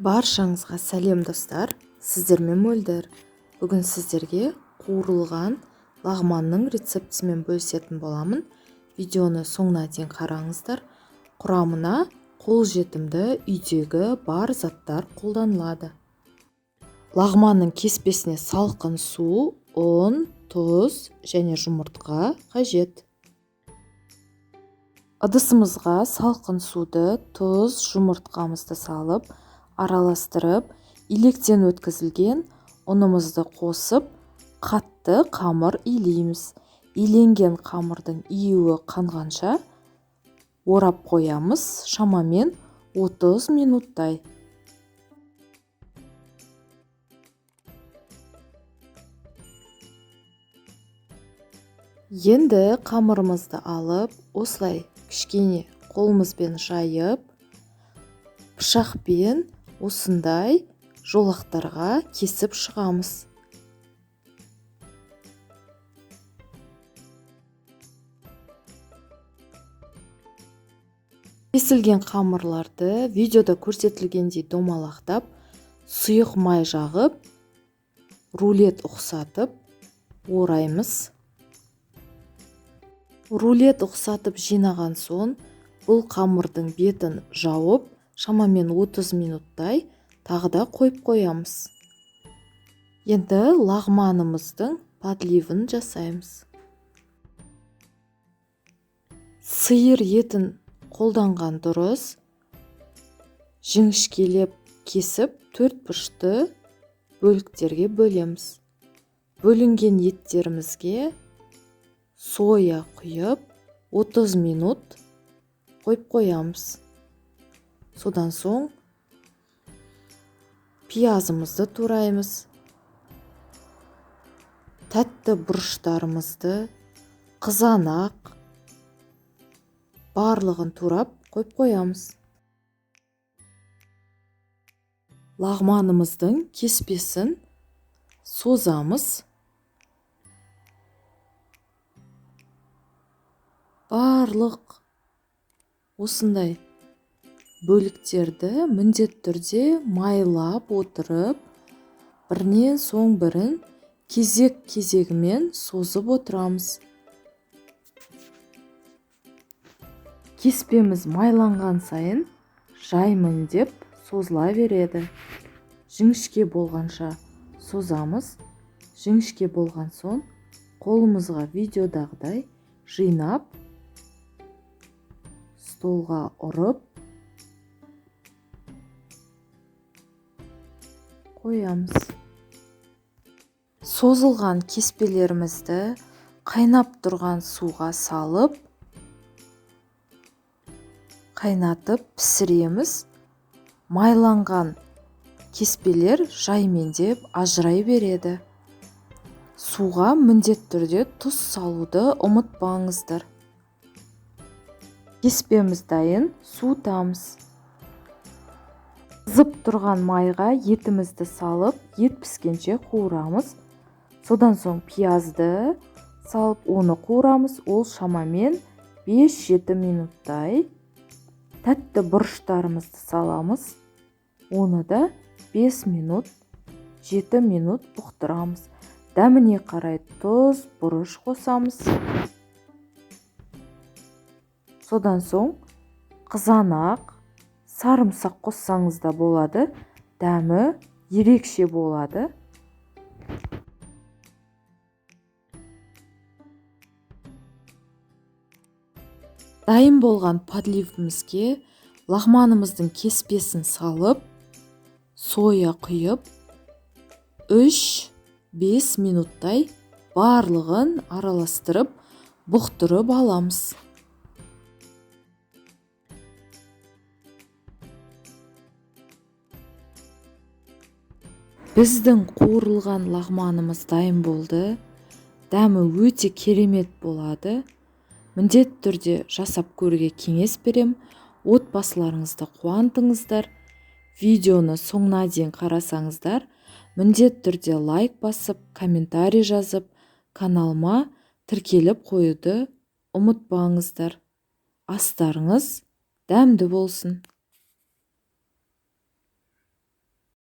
Баршаңызға сәлем, достар! Сіздермен Мөлдір. Бүгін сіздерге қуырылған лағманның рецептісімен бөлісетін боламын. Видеоны соңына дейін қараңыздар. Құрамына қолжетімді үйдегі бар заттар қолданылады. Лағманның кеспесіне салқын су, ұн, тұз және жұмыртқа қажет. Ыдысымызға салқын суды, тұз, жұмыртқамызды салып, араластырып, илектен өткізілген ұнымызды қосып, қатты қамыр илейміз. Иленген қамырдың июі қанғанша орап қоямыз, шамамен 30 минуттай. Енді қамырымызды алып, осылай кішкене қолымызбен жайып, пышақпен осындай жолақтарға кесіп шығамыз. Кесілген қамырларды видеода көрсетілгендей домалақтап, сұйық май жағып, рулет ұқсатып ораймыз. Рулет ұқсатып жинаған соң, бұл қамырдың бетін жауып, шамамен 30 минуттай тағы да қойып қоямыз. Енді лағманымыздың подливін жасаймыз. Сиыр етін қолданған дұрыс. Жіңішкелеп кесіп, төрт бұрышты бөліктерге бөлеміз. Бөлінген еттерімізге соя құйып, 30 минут қойып қоямыз. Содан соң пиязымызды тураймыз. Тәтті бұрыштарымызды, қызанақ, барлығын турап қойып қоямыз. Лағманымыздың кеспесін созамыз. Барлық осындай бөліктерді міндетті түрде майлап отырып, бірінен соң бірін кезек-кезегімен созып отырамыз. Кеспеміз майланған сайын жаймын деп созыла береді. Жіңішке болғанша созамыз. Жіңішке болған соң қолымызға видеодағыдай жинап, столға ұрып қоямыз. Созылған кеспелерімізді қайнап тұрған суға салып, қайнатып пісіреміз. Майланған кеспелер жаймендеп ажырай береді. Суға міндетті түрде тұз салуды ұмытпаңыздар. Кеспеміз дайын, суытамыз. Қызып тұрған майға етімізді салып, ет піскенше қуырамыз. Содан соң пиязды салып, оны қуырамыз. Ол шамамен 5-7 минуттай. Тәтті бұрыштарымызды саламыз. Оны да 5 минут, 7 минут бұқтырамыз. Дәміне қарай тұз, бұрыш қосамыз. Содан соң қызанақ, сарымсақ қоссаңыз да болады. Дәмі ерекше болады. Дайын болған подливімізге лағманымыздың кеспесін салып, соя құйып, 3-5 минуттай барлығын араластырып, бұқтырып аламыз. Біздің қуырылған лағманымыз дайын болды. Дәмі өте керемет болады. Міндетті түрде жасап көруге кеңес берем. Отбасыларыңызды қуантыңыздар. Видеоны соңына дейін қарасаңыздар, міндетті түрде лайк басып, комментарий жазып, каналыма тіркеліп қоюды ұмытпаңыздар. Астарыңыз дәмді болсын.